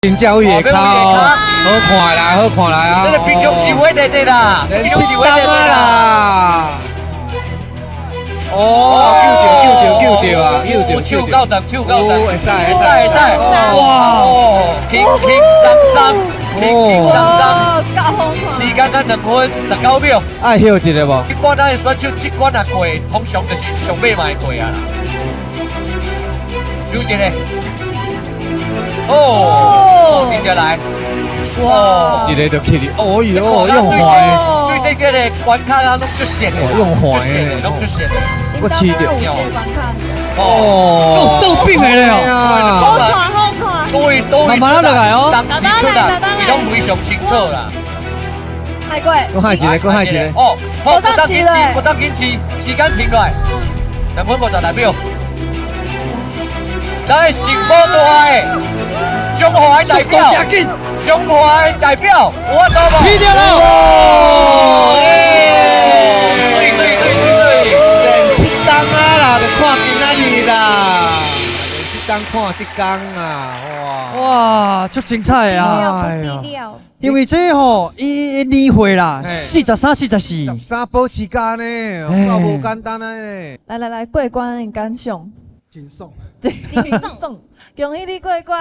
真正有下跤，好看啦，好看啦啊！這個平常時會的的啦，連七檔啊啦！哦，救著救著救著啊，救著手夠長，手夠長，會使會使會使，哇！輕輕鬆鬆，輕輕鬆鬆，時間才2分19秒。愛休一下無？一般咱的選手這關若過，通常就是上尾嘛會過啊啦。收一下。哦，直接來，哇！一個就起哩，哦喲，用壞，對這個的關卡啊，攏足熟的，用壞的，攏足熟的，我試著，哦，倒變的了，好看好看，對對，慢慢落來哦，當時出來，伊攏非常清楚啦。太過，閣害一個，閣害一個，哦，好，不當緊持，不當緊持，時間停落來，2分56秒。來，成寶大的中華代表，中華代表，有法度無？起掉了！水水水水水，連七檔啊啦，就看今仔日啦，連七檔看這工啊，哇！哇，足精彩啊！哎呀，因為這吼，伊年歲啦，43、44，13保持家呢，夠無簡單啊呢。來來來，過關的感想。真爽，真爽，恭喜你過關。